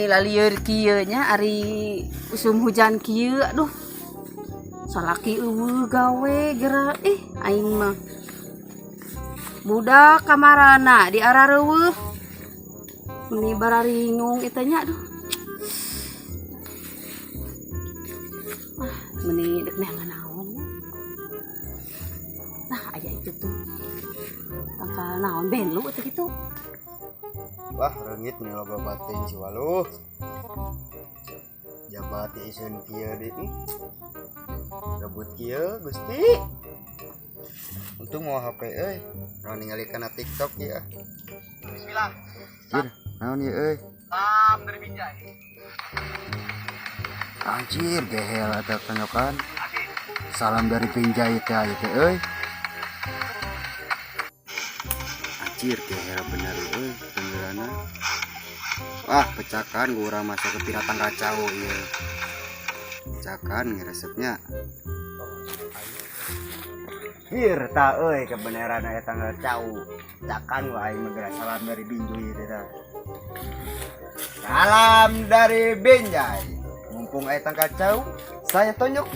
Meni lalieur kieu nya, ari usum hujan kieu. Aduh, salaki euweuh gawe geura. Ih, aing mah budak kamarana di arareuweuh, meni bararingung eta nya. Aduh, ah, meni dek neangan naon. Nah, aya itu tuh tangkal naon, belu eta kitu. Wah, reungit nih loba batin si Waluh. Jabat isun kieu di. Gabut kieu, Gusti. Untung mau HP euy. Naon ningali kana TikTok ya. Bismillah. Jir, naon ieu euy? Salam dari Binjai. Anjir, gehel eta tonyokan. Salam dari Binjai teh aya teh euy. Anjir, gehel bener euy tenggeurana. Wah, pecakan gua masuk ke piratang kacau ieu. Pecakan ngeresepnya. Hir ta euy, kebenaran aya tanggal cau. Cakan gua aing mah salam dari Binjai teh tah. Salam dari Binjai. Mumpung aya tanggal cau, saya tonjok.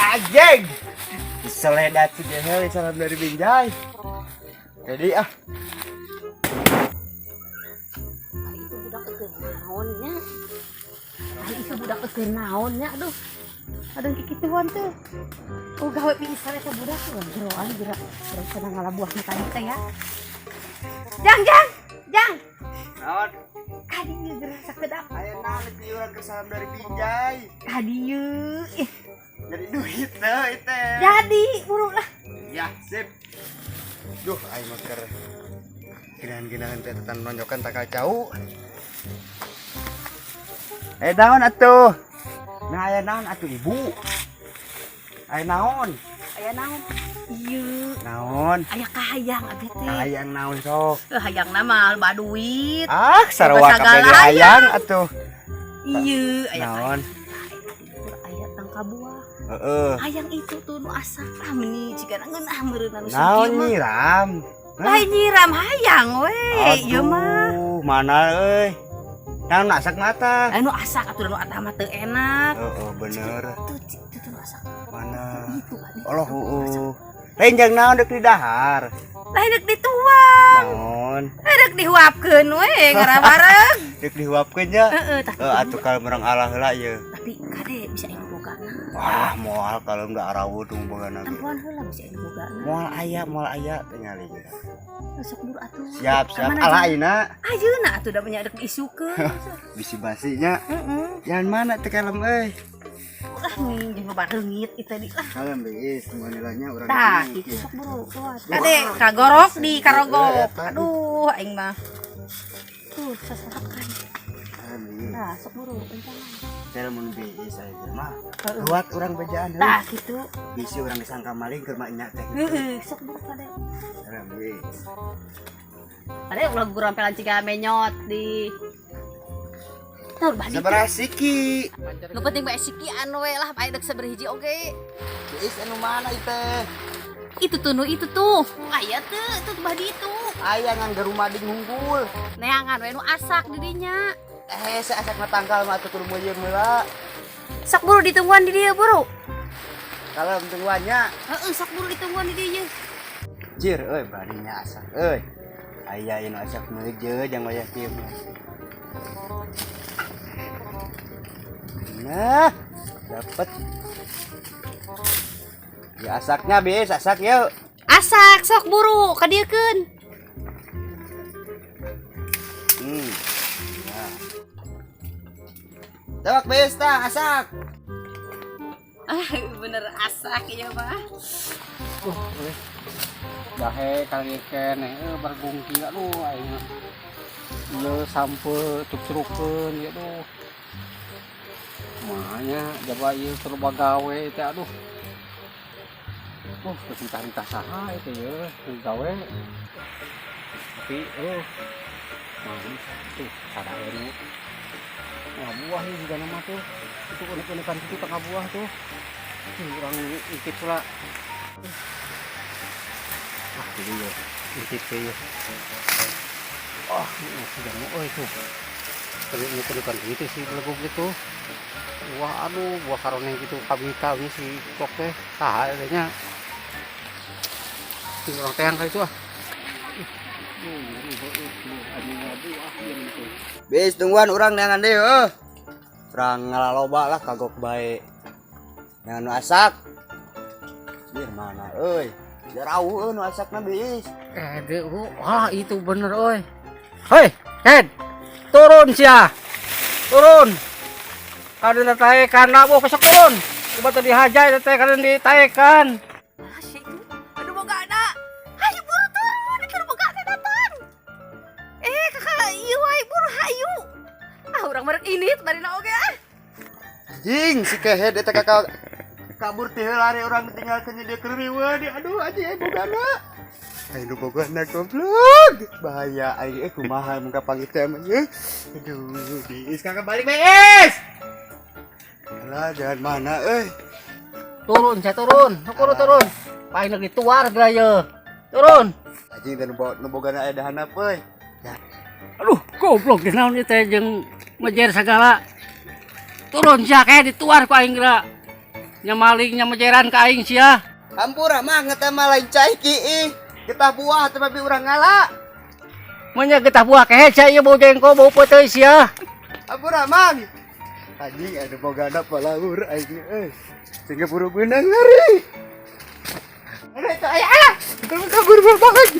Anjing. Seledat si gehel salam dari Binjai. Jadi ah, Ari itu budak eukeun naon nya? Ari itu budak eukeun naon nya? Aduh. Aduh, kikituan tuh. Oh, gawe pisan eta budak tuh jeroan geura. Terus cenah ngalabuah nu tadi teh ya. Jang, jang, jang. Naon? Ka dieu geura sakedap. Aya naon di urang ke salam dari Binjai. Ka dieu. Ih, Jadi duit teh teh. Jadi buru lah. Ya, sip. Duh, aing mah keur ginahan-ginahan teh tentang nonjokan tangkal cau. Eh, naon atuh? Nah, aya naon atuh ibu? Aya naon? Aya naon? Ieu. Naon? Aya kahayang abdi teh. Hayang naon sok? Eh, hayang nama loba duit. Ah, sarua Loba kabeh sagala hayang atuh. Ieu aya Naon? Aya tangkal buah. Heeh. Hayang itu tuh nu asak ah, meni jigana ngeunah meureun anu Naon kieu mah. nyiram? Lain nyiram, hayang we ieu mah. Aduh, mana euy? Naon asak mata? Anu asak atuh, nu atah mah teu enak. Heeh, bener. Tuh, itu tuh nu asak. Mana? Itu kan. Allah, heeh. Lain jang naon dek di dahar? Lain dek dituang. Naon? Dek dihuapkeun we ngarabareng. Dek dihuapkeun nya. Heeh, tah. Heeh, atuh kalau merang Allah heula ieu. Tapi kade bisa anu bogana. Wah, moal kalau enggak arawuh dung bogana ge. Tempoan heula bisa anu bogana. Moal aya tingali ge. Sok buru atuh. Siap, siap. Kamana, Alah Jang? ayeuna. Ayeuna atuh da nya dek diisukeun. Bisi basinya. Heeh. Jalan mana teh kalem euy? Ah, nih jeung loba reungit itu tadi lah. Kalem beis, tunggu nilainya urang. Tah, ini, gitu kieu. sok buru keluar. Kade kagorok di karogok. Aduh, aing mah. Tuh, sasarakan. Kalem beis. Tah, sok buru encangan. Teh mun beis aja mah. Heeh. Luat urang bejaan euy. Tah, kitu. Bisi urang disangka maling keur mah nya teh. Heeh, sok buru kade. Kalem beis. Kade ulah gurampelan ciga menyot di. Tuh, bah ditu. Sabaraha siki? Nu penting bae sikian we lah, aya dek saberhiji oge. Beis anu mana ieu teh? Itu tuh nu itu tuh. Aya teu, itu tuh bah ditu. Aya ngan garumading hungkul. Neangan we nu asak di dinya. Eh, saya asak mah tangkal mah atuh kudu meuyeur heula. Sok buru ditungguan di dieu buru. Kalem tungguannya. Heeh, sok buru ditungguan di dieu. Jir euy, barinya asak euy. Aya ieu nu asak meujeuh jang wayah kieu mah. Nah, dapet. Ya asaknya bis, asak yuk. Asak sok buru kadieukeun. Ya. Tebak bis tah asak. Ah, bener asak ieu mah. Dahe kali keneh euy bargungki aduh aing mah. Ieu sampe cuk-curukeun ieu aduh. Mahanya jaba ieu keur bagawe teh aduh. Geus entah-entah saha itu ye keur gawe. Tapi eueuh mah tuh sadaeun. Nah, buah ieu juga nama tuh. Itu unik-unikan itu tengah buah tuh. Tuh urang intip pula. Ah, dulu ya. Intip ya. Oh, si jamu euy tuh. Tapi ini kedukan gitu sih belegug gitu. Wah, aduh, buah karoneng gitu kabita ini si kok teh saha eta nya. Si urang teang ka itu ah. Bis tungguan urang neangan deui heuh. Urang ngalaloba lah kagok bae. Neangan nu asak. Bir mana euy? Jarauh euy nu asakna, Bis. Eh, deh, ah itu bener oi. Hei, Ted, turun sia. Turun. Kada taekan lah, oh kesok turun. Coba tadi hajai teh kada ditaekan. Ah, si itu. Aduh, boga anak. Hayu buru turun, itu boga teh datang. Eh, kakak ieu wae buru hayu. Ah, urang merek ini bari na oge ah. Anjing si kehed eta kakak kabur teh lari urang ditinggalkeun dia keur riweuh di aduh anjing aya bogana. Aing nu bogana goblok. Bahaya aing eh kumaha mun kapanggih teh mah ye. Aduh, Biis kakak balik, Biis. Alah, jalan mana euy? Turun, saya turun. Turun, turun. Paling lagi tuar geura ye. Turun. Anjing teh nu bogana aya dahanap euy. Aduh, goblok di naon ieu teh jeung mejer segala. Turun sia kayak dituar ku aing geura. Nya maling nya mejeran ka aing sia. Hampura mah ngeteh mah lain cai ki ih. Getah buah teh babi urang ngala. Manya getah buah kehe sia ieu bau jengkol bau peuteuy sia. Hampura mang. Anjing ada bogana palawur aing euy. Sehingga buru beunang lari. Ada itu aya ah. Kabur kabur banget.